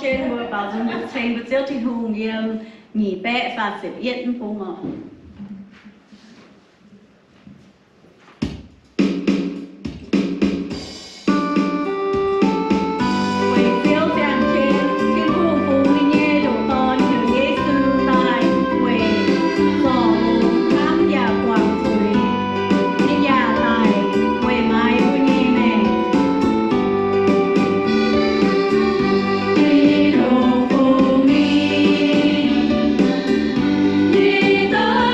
Jienv mbuo baaux nzung mbuo ceng mbuo Ziouv Tin-Hungh yiem nyic baeqv faah ziepc yietv mv bung oc. Weic Ziouv ziangh jienv, Tin-Hungh fungx ninh nyei ndoqc Dorn heuc Yesu daaih weic zorc longx hnamv yaac guangc zuiz. Ninh yaac daic weic maaiz mbuo nyei maengc. Tin-Hungh fungx ninh nyei Dorn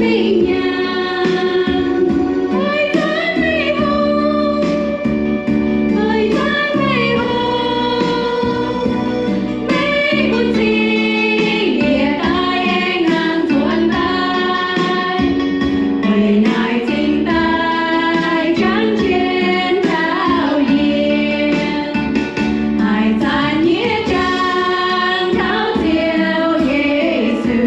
mingh nyaanh, oix zanc meih hungh, oix zanc meih hungh, meih bun cing yie daaih aengx nangh nzuonx daaih, weic naaic cingx daaih jangx jienv taux yie. Haaix zanc yie jangx taux Ziouv Yesu,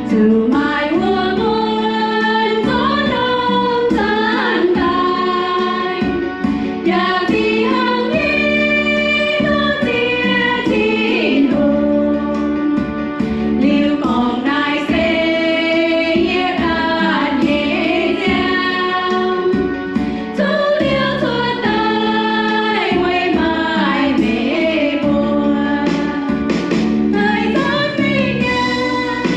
zuqc maaih wuom-muonz zorqv norm zanc daaih, yaac fih hnangv nyei dorh Ziouv Tin-Hungh. Liuz gorngv naaiv se yie ganh nyei ziangh, zuqc liuz cuotv daaih weic maaih meih mbuo, haaix zanc meih nyaanh,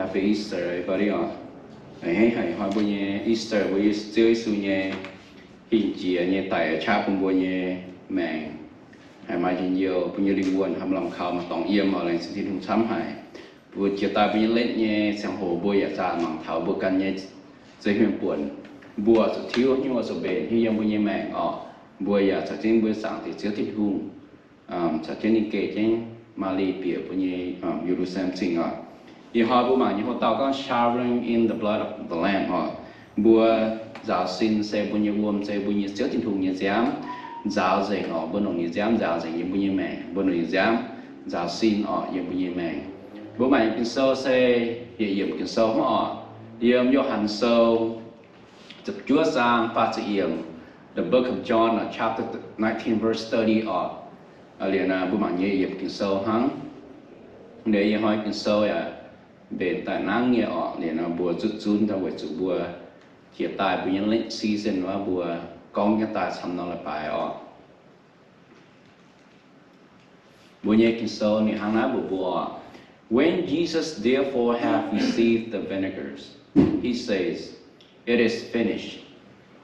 Happy Easter, everybody, oc. A'hneiv haic hnoi mbuo nyei Easter, mbuo Ye- Ziouv Yesu nyei hingh jiex nyei daic qaqv bun mbuo nyei maengc, haih maaih njien-youh, mbuo nyei lingh wuonh haih maaih lamh kaux, maaih dorngx yiem oc. Laengz zingh Tin-Hungh camv haic. Mbuo jiex daaih mbuo nyei lengc nyei ziangh hoc mbuo yaac zaah mangc taux mbuo ganh nyei zeix huin buonc. Mbuo zuqc tiuv, hiuv zuqc mbenc, hiuv yiem mbuo nyei maengc oc. Mbuo yaac caux jienv mbuo Zaangc Diex Ziouv Tin-Hungh, caux jienv ninh geh jienv Maali bieqc mbuo nyei Ye^lu^saa^lem Zingh oc. Ih hnoi mbuo mangc nyei hoc-dauh gorngv Shaving in the Blood of the Lamb oc. Mbuo nzaaux sin se mbuo nyei wuom, se mbuo nyei Ziouv Tin-Hungh nyei nziaamv nzaaux nzengc oc. Mbuo longc ninh nziaamv nzaaux nzengc yiem mbuo nyei maengc. Mbuo longc ninh nziaamv nzaaux sin oc yiem mbuo nyei maengc. Mbuo mangc Ging-Sou se yietc yiemc Ging-Sou hnangv oc. Yiem Yo^han Sou ziepc juov zaang faah ziepc yiemc, the book of John, chapter nineteen, verse thirty oc. Liuz naaiv mbuo mangc nyei yiemc Ging-Sou hnangv. Liuz ih hnoi Ging-Sou yaac mbenc daaih nangv nyei oc. Liuz naaiv mbuo zuqc zunv daaih weic zuqc mbuo jiex daaih mbuo nyei lengc season wuov mbuo gorngv jienv daaih camv norm leiz-baaix oc. Mbuo nyei Ging-Sou ninh hnangv naaiv mbuox mbuo oc. When Jesus therefore hath received the vinegar, he says, It is finished.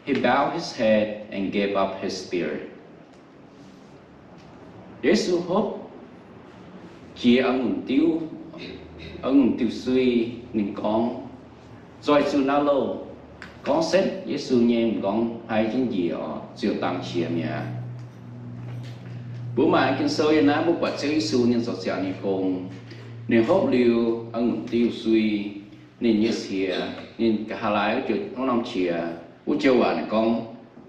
He bowed his head and gave up his spirit. Yesu hopv jiex a'ngunc diuv, a'ngunc diuh-sui, ninh gorngv, Nzoih zuqc naaiv loh. Gorngv setv Yesu nyei m'nqorngv haiz jienv njiec oc, ziouc dangx qiex mi'aqv. Mbuo mangc Ging-Sou yiem naaiv mbuo buatc Ziouv Yesu ninh zoux ziangx nyei gong. Ninh hopv liuz a'ngunc diuh-sui, ninh nyei qiex, ninh nqa'haav laai wuov joux wuov norm qiex, wuov joux waac ninh gorngv,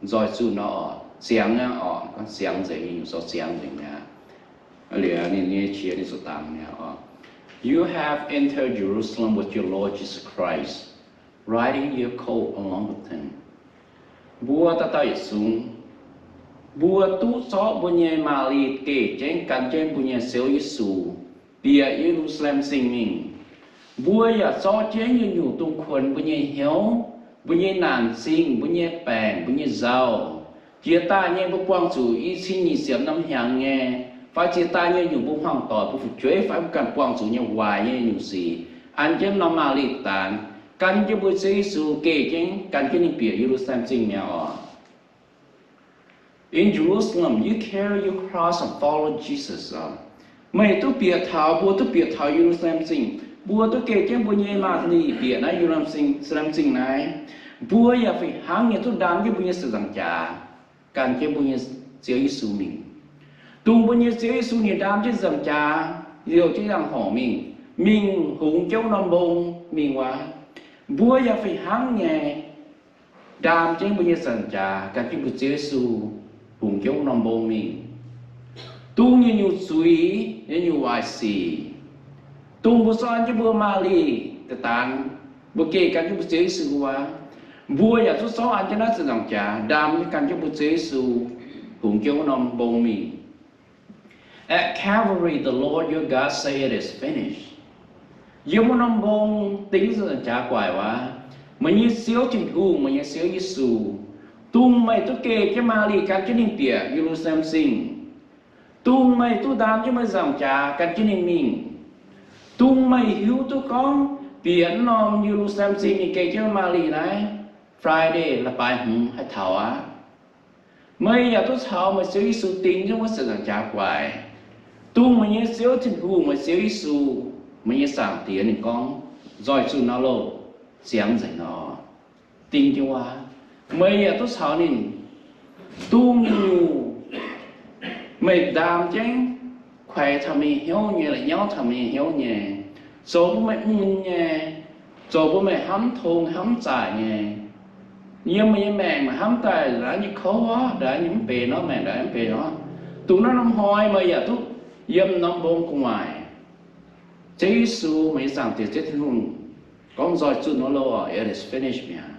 Nzoih zuqc nor oc, ziangx aqv oc, gorngv ziangx nzengc, ninh nyungc zoux ziangx nzengc mi'aqv. Liuz ninh nyei qiex ninh zuqc dangx mi'aqv oc. You have entered Jerusalem with your Lord Jesus Christ, riding your colt along with him. Mbuo dauh dauh yietc zungv, mbuo duqv zorqv mbuo nyei maaz-li geh jienv gan jienv mbuo nyei Ziouv Yesu bieqc Ye^lu^saa^lem Zingh mingh. Mbuo yaac zorqv jienv nyungc-nyungc dongh kuonx mbuo nyei hnyouv, mbuo nyei naanc zingh, mbuo nyei baengc, mbuo nyei nzauh, jiex daaih nyei mbuo buangh zuqc i cin nyic ziepc norm hnyangx nyei, fai jiex daaih nyei nyungc mbuo hmuangv doic, mbuo fu'jueiv, fai mbuo ganh buangh zuqc nyei waaic nyei nyungc sic, an jienv norm maaz-li daanx, gan jienv mbuo Ziouv Yesu geh jienv, gan jienv ninh bieqc Ye^lu^saa^lem Zingh mi'aqv oc. In Jerusalem, you carry your cross and follow Jesus. Meih duqv bieqc taux, mbuo duqv bieqc taux Ye^lu^saa^lem Zingh, mbuo duqv geh jienv mbuo nyei maaz-li bieqc naaiv Ye^lu^saa^lem Zingh naaiv. Mbuo yaac fih hnangv nyei duqv ndaam jienv mbuo nyei sic nzaangc jaax, gan jienv mbuo nyei Ziouv Yesu mingh. Dongh mbuo nyei Ziouv Yesu ninh ndaam jienv nzaangc jaax, liouh jienv ziangh hoc mingh, mingh hungx jienv wuov norm mbong mingh wuov, mbuo yaac fih hnangv nyei ndaam jienv mbuo nyei nzaangc jaax gan jienv mbuo Ziouv Yesu hungx jienv wuov norm mbong mingh. Dongh nyungc-nyungc zuiz, nyungc-nyungc waaic sic, dongh mbuo zorqv an jienv mbuo maaz-li daaih daanx, mbuo geh gan jienv mbuo Ziouv Yesu wuov, mbuo yaac duqv zorqv an jienv naaiv sic nzaangc jaax ndaam gan jienv mbuo Ziouv Yesu hungx jienv wuov norm mbong mingh. At Calvary, the Lord your God said, It is finished. Yiem wuov norm mbong ding nzaangc jaax guaic wuov, meih nyei Ziouv Tin-Hungh, meih nyei Ziouv Yesu, dongh meih duqv geh jienv maaz-li gan jienv ninh bieqc Ye^lu^saa^lem Zingh, dongh meih duqv ndaam jienv meih nzaangc jaax gan jienv ninh mingh, dongh meih hiuv duqv gorngv bieqc wuov norm Ye^lu^saa^lem Zingh mingh geh jienv maaz-li naaiv, Friday, la'baaix hmz haih taux aqv. Meih yaac duqv caux meih Ziouv Yesu ding jienv wuov sic nzaangc jaax guaic. Dongh meih nyei Ziouv Tin-Hungh, meih Ziouv Yesu, meih nyei Zaangc Diex ninh gorngv, Nzoih zuqc nor loh, ziangx nzengc nor, ding jienv wuov. Meih yaac duqv caux ninh dongh nyungc meih ndaam jienv kuaix taux meih nyei hnyouv nyei, la'nyauv taux meih nyei hnyouv nyei, zoux bun meih mun nyei, zoux bun meih hnamv tong hnamv zaaic nyei. Yiem meih nyei maengc meih hnamv daaih ndongc naaiv nyei kouv orqc, ndongc naaiv nyei mv benx orqc, maengc ndongc naaiv mv benx orqc, dongh naaiv norm hnoi meih yaac duqv yiem norm mbong gu'nguaaic. Ziouv Yesu, meih nyei Zaangc Diex Ziouv Tin-Hungh gorngv, Nzoih zuqc nor loh, it is finished mi'aqv.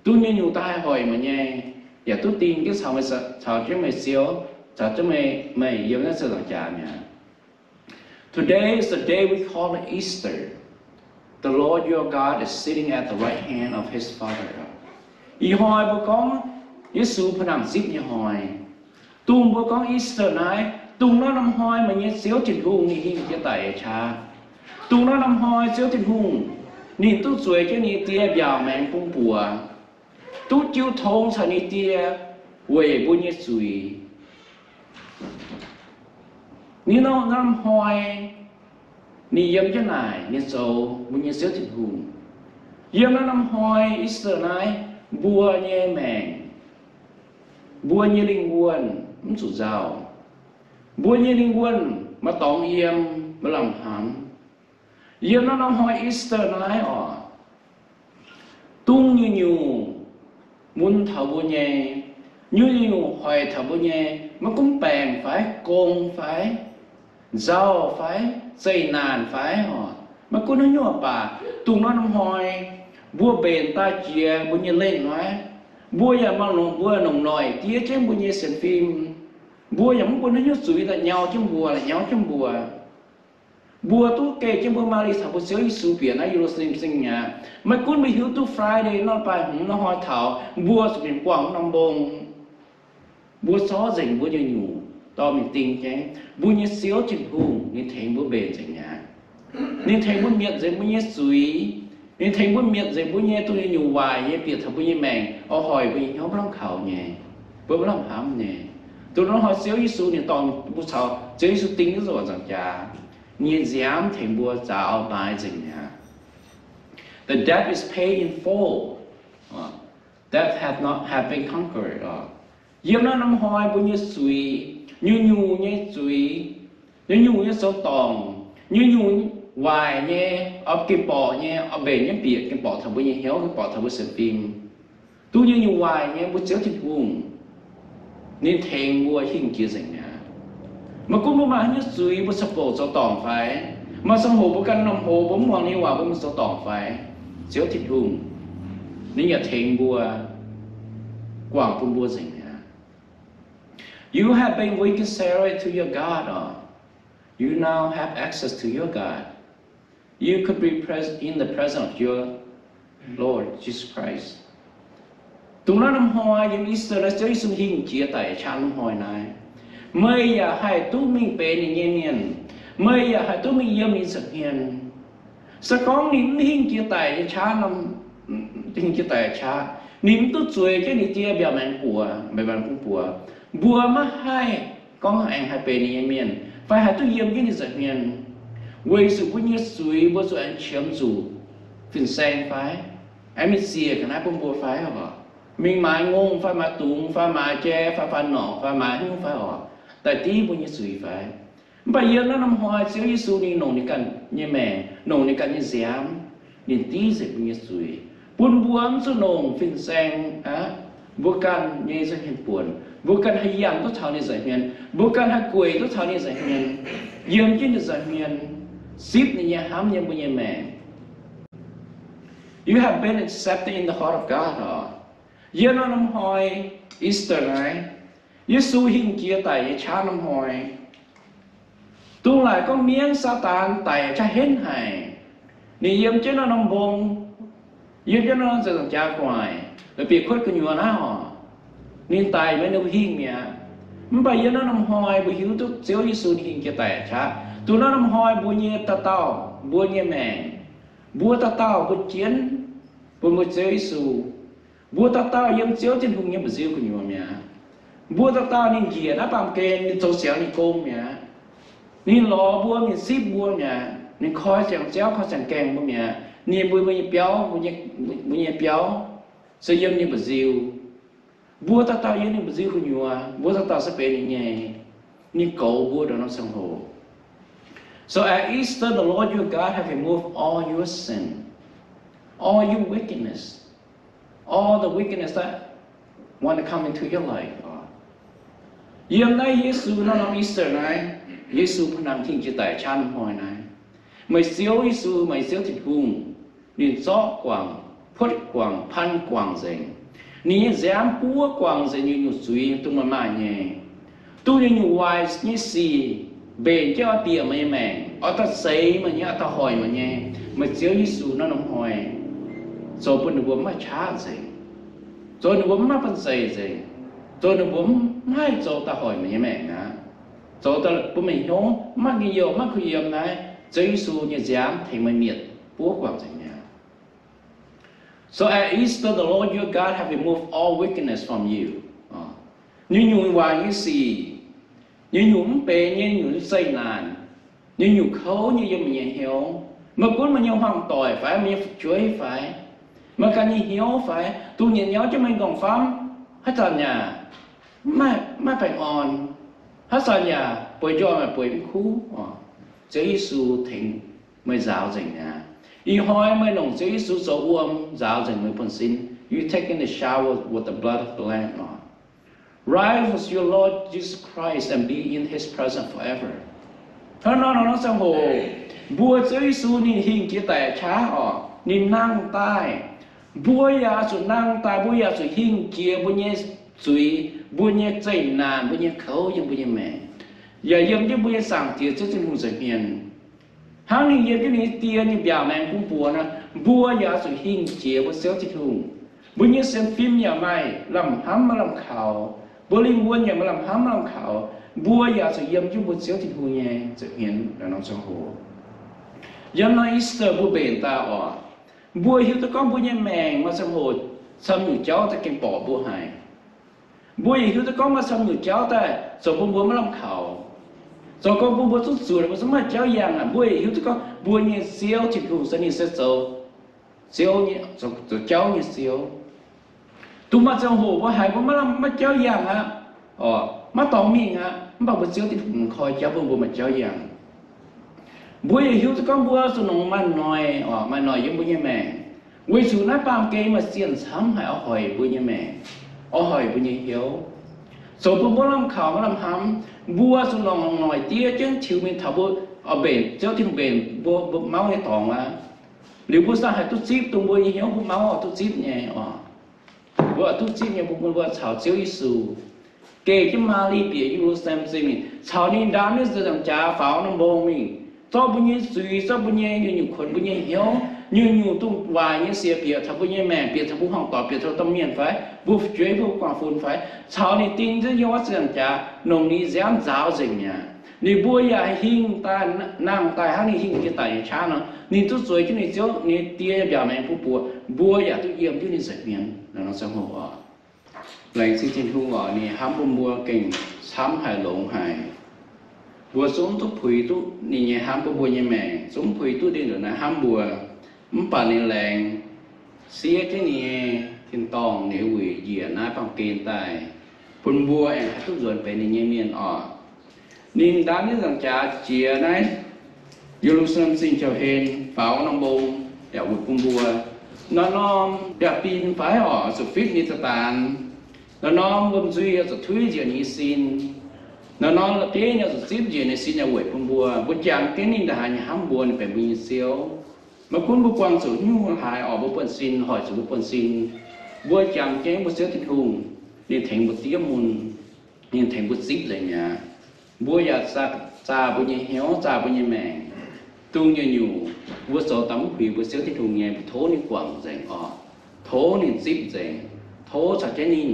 Dongh nyungc-nyungc daaih haih hoic meih nyei, yaac duqv ding jienv caux meih, caux jienv meih Ziouv, caux jienv meih, meih yiem naaiv sic nzaangc jaax mi'aqv. Today is the day we call it Easter. The Lord your God is sitting at the right hand of his Father. Ih hnoi mbuo gorngv Yesu pa'nangc zipv nyei hnoi. Dongh mbuo gorngv Easter naaiv, dongh naaiv norm hnoi meih nyei Ziouv Tin-Hungh ninh hingh jiex daic nyei qaqv. Dongh naaiv norm hnoi Ziouv Tin-Hungh Ninh duqv zueiz jienv ninh Die mbiaauc maengx bun mbuox, duqv jiu tong caux ninh Die weic mbuo nyei zuiz. Ninh norm hnoi, ninh yiem jienv naaic, ninh zoux mbuo nyei Ziouv Tin-Hungh. Yiem naaiv norm hnoi Easter naaiv, mbuo nyei maengc, mbuo nyei lingh wuonh mv zuqc nzauh. Mbuo nyei lingh wuonh maaih dorngx yiem, maaih lamh hnamv. Yiem naaiv norm hnoi Easter naaiv oc, dungv nyungc-nyungc mun taux mbuo nyei, nyungc-nyungc hoic taux mbuo nyei, maiv gunv baengc fai gong fai nzauh fai zeqc naanc fai oc, maiv gunv haaix nyungc baac, dongh naaiv norm hnoi mbuo mbenc daaih jiex mbuo nyei lengh naaiv, mbuo yaac maaih longc, mbuo nongc noic diev jienv mbuo nyei sienx fim. Mbuo yaac mv bun haaix nyungc zuiz daaih nyau jienv mbuo, la'nyauv jienv mbuo. Mbuo duqv geh jienv mbuo Maa^li caux mbuo Ziouv Yesu bieqc naaiv Ye^lu^saa^lem Zingh mi'aqv. Maiv gunv mbuo hiuv duqv Friday norm baaih hmz norm hnoi taux, mbuo zuqc mingh buangh norm mbong. Mbuo zorqv nzengc mbuo nyei nyungc dorh mingh ding jienv. Mbuo nyei Ziouv Tin-Hungh ninh tengx mbuo mbenc nzengc mi'aqv. Ninh tengx mbuo mietc nzengc mbuo nyei zuiz. Ninh tengx mbuo mietc nzengc mbuo nyei dongh nyungc-nyungc waaic nyei bieqc taux mbuo nyei maengc, oix hoic mbuo nyei hnyouv maiv lamh kaux nyei, mbuo maiv lamh hnamv nyei. Dongh naaiv hnoi Ziouv Yesu ninh dorh mbuo caux Ziouv Yesu ding duqv nzunc nzaangc jaax. Ninh nyei nziaamv tengx mbuo zaux maaiz nzengc mi'aqv. The debt is paid in full. Death hath not, hath been conquered. Yiem naaiv norm hnoi mbuo nyei zuiz, nyungc-nyungc nyei zuiz, nyungc-nyungc nyei zoux dorngc, nyungc-nyungc waaic nyei, oix gengh borqc nyei, oix mbenc nyei bieqc gengh borqc taux mbuo nyei hnyouv, gengh borqc taux mbuo sienx fim, duqv nyungc-nyungc waaic nyei, mbuo Ziouv Tin-Hungh ninh tengx mbuo hingh jiex nzengc mi'aqv. Maiv gunv mbuo maaih haaix nyungc zuiz, mbuo caux bouc zoux dorngc fai, maaih ziangh hoc mbuo ganh norm hoz mbuo mv muangx ninh nyei waac, mbuo mingh zoux dorngc fai, Ziouv Tin-Hungh ninh yaac tengx mbuo, guangc bun mbuo nzengc mi'aqv. You have been reconciled to your God, or you now have access to your God. You could be pres-, in the presence of your Lord Jesus Christ. Dongh naaiv norm hnoi yiem Easter naaiv Ziouv Yesu hingh jiex daic qaqv norm hnoi naaiv, meih yaac haih duqv mingh benx ninh nyei mienh. Meih yaac haih duqv mingh yiem ninh nza'hmien. Se gorngv ninh mv hingh jiex daic nyei qaqv, hingh jiex daic qaqv, ninh mv duqv zueiz jienv ninh Die mbiaauc maengx buoz, mbiaauc maengx bun buoz, mbuo maiv haih gorngv aengx haih benx ninh nyei mienh fai haih duqv yiem jienv ninh nza'hmien. Weic zuqc mbuo nyei zuiz mbuo zuqc aengx qiemx zuqc fin-saeng fai, aengx mingh ziec ga'naaiv bun mbuo fai oc, mingh maaiz ngongh fai maaiz dungz fai maaiz jai fai faanv norqc fai maaiz hnyouv fai oc, daaih div mbuo nyei zuiz fai. Mv baac yiem naaiv norm hnoi Ziouv Yesu ninh longc ninh ganh nyei maengc, longc ninh ganh nyei nziaamv, ninh div nzengc mbuo nyei zuiz, bun mbuo mv zuqc longc fin-saeng aqv, mbuo ganh nyei nza'hmien buonc, mbuo ganh haih yangh duqv taux ninh nza'hmien, mbuo ganh haih gueic duqv taux ninh nza'hmien, yiem jienv ninh nza'hmien, zipv ninh nyei hnamv yiem mbuo nyei maengc. You have been accepted in the heart of God oc. Yiem naaiv norm hnoi Easter naaiv, Yesu hingh jiex daic nyei qaqv norm hnoi, dongh laaic gorngv mienv Saadaan daic qaqv henv haic, ninh yiem jienv naaiv norm mbong, yiem jienv naaiv norm nzaangc jaax gu'nguaaic, la'bieiv-kuotv gu'nyuoz naaiv oc, ninh daic maiv ninh mbuo hingh mi'aqv. Mv baac yiem naaiv norm hnoi mbuo hiuv duqv Ziouv Yesu ninh hingh jiex daic qaqv. Dongh naaiv norm hnoi mbuo nyei dauh dauh, mbuo nyei maengc, mbuo dauh dauh mbuo jienv bun mbuo Ziouv Yesu. Mbuo dauh dauh yiem Ziouv Tin-Hungh nyei mba'nziu gu'nyuoz mi'aqv. Mbuo dauh dauh ninh njiec naaiv baamh gen, ninh zoux siangx ninh gong mi'aqv. Ninh lorz mbuo, ninh zipv mbuo mi'aqv. Ninh koi ziangx jauv, koi ziangx gaengh mbuo mi'aqv. Ninh mbuo, mbuo nyei biauv, mbuo nyei biauv se yiem ninh mba'nziu. Mbuo dauh dauh yiem ninh mba'nziu gu'nyuoz, mbuo dauh dauh se benx ninh nyei. Ninh goux mbuo ndongc norm ziangh hoc. So at Easter, the Lord your God have removed all your sin, all your wickedness, all the wickedness that want to come into your life. Yiem naaiv Yesu naaiv norm Easter naaiv, Yesu bun nangh hingh jiex daic qaqv norm hnoi naaiv, meih Ziouv Yesu, meih Ziouv Tin-Hungh, ninh zorqv guangc, puotv guangc, pan guangc nzengc. Ninh nyei nziaamv buov guangc nzengc nyungc-nyungc zuiz dongh meih maaih nyei. Duqv nyungc-nyungc waaic nyei sic mbenc jienv oix bieqc meih nyei maengc, oix daaih zeix meih nyei, oix daaih hoic meih nyei, meih Ziouv Yesu naaiv norm hnoi zoux bun ninh mbuo mv maaih qaqv nzengc, zoux ninh mbuo mv maaih banh-zeic nzengc, zoux ninh mbuo mv haih zoux daaih hoic meih nyei maengc aqv, zoux daaih bun meih hnyouv mv maaih njien-youh, mv maaih kuh yiem naaiv. Ziouv Yesu nyei nziaamv tengx meih mietc buov guangc nzengc mi'aqv. So at Easter the Lord your God have removed all wickedness from you. Nyungc-nyungc waaic nyei sic, nyungc-nyungc mv benx nyei, nyungc-nyungc zeqc naanc, nyungc-nyungc kouv nyei yiem meih nyei hnyouv. Maiv gunv meih nyei hmuangv doic fai, meih nyei fu'jueiv fai, meih ganh nyei hnyouv fai, dongh nyanc nyauv jienv meih nyei m'nqorngv-famv, haaix zanc yaac maiv baengh orn, haaix zanc yaac bueix njormh yaac bueix mv kuv. Ziouv Yesu tengx meih nzaaux nzengc mi'aqv. Ih hnoi meih longc Ziouv Yesu zoux wuom nzaaux nzengc meih buonv-sin. You taking the shower with the blood of the Lamb. Rise with your Lord Jesus Christ and be in His presence forever. Hnangv nor, nor, nor ziangh hoc mbuo Ziouv Yesu ninh hingh jiex daic qaqv oc, ninh nangh daaih. Mbuo yaac zuqc nangh daaih, mbuo yaac zuqc hingh jiex mbuo nyei zuiz, mbuo nyei zeqc naanc, mbuo nyei kouv yiem mbuo nyei maengc, yaac yiem jienv mbuo nyei Zaangc Diex Ziouv Tin-Hungh nza'hmien. Hnangv ninh yiem jienv ninh Die nyei mbiaauc maengx bun mbuo nor, mbuo yaac zuqc hingh jiex mbuo Ziouv Tin-Hungh. Mbuo nyei sienx fim yaac maaih lamh hnamv maiv lamh kaux, mbuo lingh wuonh yaac maaih lamh hnamv maiv lamh kaux, mbuo yaac zuqc yiem jienv mbuo Ziouv Tin-Hungh nyei nza'hmien nor ziangh hoc. Yiem nor Easter mbuo mbenc daaih oc, mbuo hiuv duqv gorngv mbuo nyei maengc maaih ziangh hoc camv nyungc jauv daaih gengh borqc mbuo haic. Mbuo yaac hiuv duqv gorngv maaih camv nyungc jauv daaih zoux bun mbuo maiv lamh kaux, zoux gorngv bun mbuo zuqc zuotc, mbuo zungv maaih jauv yangh aqv. Mbuo yaac hiuv duqv gorngv mbuo nyei Ziouv Tin-Hungh se ninh se zoux Ziouv, zoux jauv nyei Ziouv. Dongh maaih ziangh hoc mbuo haiz mbuo maiv lamh, maiv jauv yangh aqv, maiv dorngx mingh aqv, mv baac mbuo Ziouv Tin-Hungh koi jauv bun mbuo maaih jauv yangh. Mbuo yaac hiuv duqv gorngv mbuo zuqc nongx maaih noic, maaih noic yiem mbuo nyei maengc, weic zuqc naaiv baamh gen maaih zienh camv haic oix hoic mbuo nyei maengc, oix hoic mbuo nyei hnyouv, zoux bun mbuo lamh kaux maiv lamh hnamv. Mbuo zuqc nongc noic diev jienv tiux mingh taux mbuo mbenc Ziouv Tin-Hungh mbenc mbuo, mbuo mauv nyei dorngx aqv. Liuz mbuo sa haih duqv zipv dongh mbuo nyei hnyouv, mbuo mauv oix duqv zipv nyei oc. Mbuo oix duqv zipv nyei, mbuo, mbuo caux Ziouv Yesu geh jienv Maali bieqc Ye^lu^saa^lem Zingh mingh, caux ninh ndaam jienv nzengc jaax faaux norm mbong mingh, zorqv mbuo nyei zuiz, zorqv mbuo nyei nyungc-nyungc kuonx mbuo nyei hnyouv, nyungc-nyungc dongh waaic nyei sic bieqc taux mbuo nyei maengc, bieqc taux mbuo hmuangv doic, bieqc taux domh mienh fai mbuo fu'jueiv, mbuo guangc funx fai, caux ninh ding jienv yiem wuov nzengc jaax, nongc ninh nziaamv nzaaux nzengc mi'aqv. Ninh mbuo yaac hingh daaih, nangh daaih hnangv ninh hingh jiex daic nyei qaqv nor, ninh duqv zueiz jienv ninh Ziouv, ninh Die nyei mbiaauc maengx bun mbuo, mbuo yaac duqv yiem jienv ninh nza'hmien nor ziangh hoc oc. Laengz zingh Tin-Hungh oc, ninh hnamv bun mbuo gengh camv haic, longx haic. Mbuo zungv duqv puix duqv ninh nyei hnamv bun mbuo nyei maengc, zungv puix duqv ninh ndongc naaiv hnamv mbuo. Mv baac ninh laengz siev jienv ninh nyei tin-dorngh, ninh wuic njiec naaiv baamh gen daaih bun mbuo aengx haih duqv nzuonx benx ninh nyei mienh oc. Ninh ndaam jienv nzengc jaax jiex naaiv Ye^lu^saa^lem Zingh jauv-hlen faaux norm mbong yaac wuic bun mbuo. Naaiv norm yaac bin fai oc, zuqc fitv ninh za'danx. Naaiv norm wuom-nzuih yaac zuqc tuiv njiec ninh nyei sin. Naaiv norm la'bieiv yaac zuqc zipv njiec ninh sin yaac weic bun mbuo. Mbuo jangx jienv ninh ndongc haaix nyei hnamv mbuo, ninh benx mbuo nyei Ziouv. Maiv gunv mbuo buangh zuqc hnyouv haaix oc, mbuo buonv-sin, hoic zuqc mbuo buonv-sin, mbuo jangx jienv mbuo Ziouv Tin-Hungh, ninh tengx mbuo diev mun, ninh tengx mbuo zipv nzengc mi'aqv. Mbuo yaac zaah mbuo nyei hnyouv, zaah mbuo nyei maengc, dongh nyungc-nyungc mbuo zoux daaih mv puix mbuo Ziouv Tin-Hungh nyei, mbuo tov ninh guangc nzengc oc. Tov ninh zipv nzengc. Tov caux jienv ninh,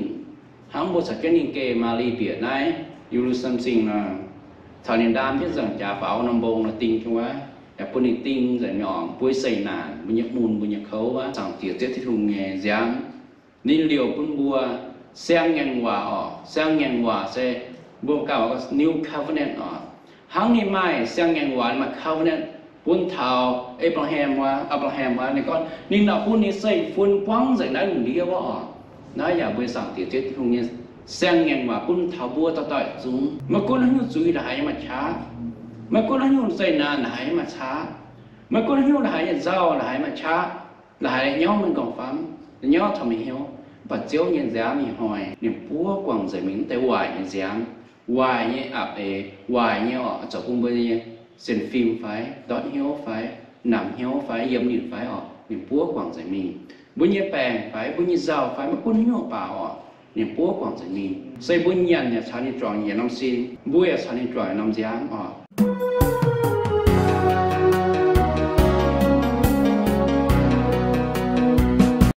hnangv mbuo caux jienv ninh geh Maali bieqc naaiv Ye^lu^saa^lem Zingh nor, caux ninh ndaam jienv nzengc jaax faaux norm mbong nor, ding jienv wuov, yaac bun ninh ding nzengc mi'aqv, mbuo nyei zeqc naanc, mbuo nyei mun, mbuo nyei kouv wuov, Zaangc Diex Ziouv Tin-Hungh nyei nziaamv. Ninh liouc bun mbuo siang-ngaengc waac oc. Siang-ngaengc waac se mbuo gauh gorngv new covenant oc. Hnangv ninh maaih siang-ngaengc waac, ninh maaih covenant bun taux Apc^laa^hem wuov, Apc^laa^hem wuov, ninh gorngv ninh oix bun ninh zeiv-fun buangv nzengc naaiv lungh ndiev wuov oc. Naaiv yaac mbuo Zaangc Diex Ziouv Tin-Hungh nyei siang-ngaengc waac bun taux mbuo dauh dauh zungv. Maiv gunv haaix nyungc zuiz ndongc haaix nyei maaih qaqv, maiv gunv haaix nyungc zeqc naanc ndongc haaix nyei maaih qaqv, maiv gunv haaix nyungc ndongc haaix nyei nzauh ndongc haaix maaih qaqv, ndongc haaix nyauv mienh m'nqorngv-famv, nyauv taux meih hnyouv, mv baac Ziouv nyei nziaamv ih hnoi ninh buov guangc nzengc mingh wuov deix waaic nyei nziaamv, waaic nyei apc eix, waaic nyei oc, zoux bun mbuo nyei sienx fim fai ndortv hnyouv fai namx hnyouv fai yiem ninh fai oc, ninh buov guangc nzengc mingh. Mbuo nyei baengc fai mbuo nyei nzauh fai maiv gunv haaix nyungc baac oc, ninh buov guangc nzengc mingh. Se mbuo nyanc yaac caux ninh juangc yietc norm sin, mbuo yaac caux ninh juangc yietc norm nziaamv oc.